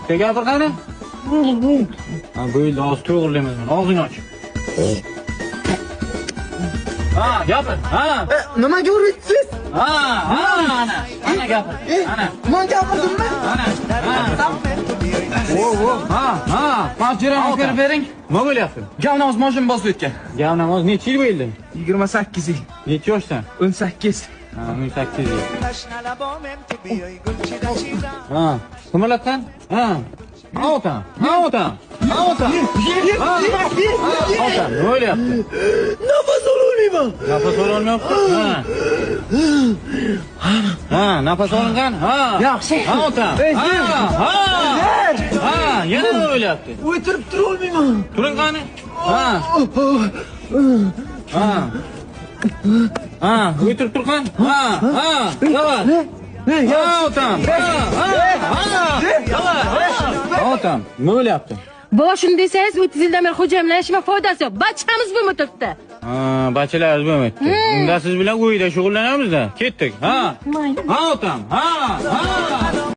Bitta gapir qani. Ha, bu yilda hozir to'g'rilaymiz buni. Og'zingni och. Ha, gapir. Ha. Nimaga uryapsiz? Ha, ha, ana. Ana gapir. Ana. Man gapirdimmi? Ana. Ha. Ha, ha. Panjarani ko'rib bering. Nima bo'lyapti? Gavnamoz moshin bosib o'tgan. Gavnamoz necha yil bo'ldi? 28 yil. Necha yoshdan? 18. Ha, 18 yil. Ha, qimirlatgan? Ha. Ha, otam. Ha, otam. Ha, otam. Ha, otam, nima bo'lyapti? Nafas ololmayman. Nafas ololmayapti? Ha. Ha, nafas olingan? Ha. Yaxshi. Ha, otam. Ha, ha. Ha, yana nima bo'lyapti? O'tirib turolmayman. Turing qani. Ha. Ha. Ha, o'tirib turqan. Ha, ha. Давай. Ha, otam. Ha, ha, ha. Давай. Ha, otam, nima bo'lyapti? Boshini desangiz, 30 yildan beri xo'jayin bilan yashama, foydasi yo'q. Bachamiz bo'lmay turibdi. Ha, bachalarimiz bo'lmaydi. Unda siz bilan uyda shug'ullanamiz-da. Ketdik. Ha. Mayli. Ha, otam. Ha, ha.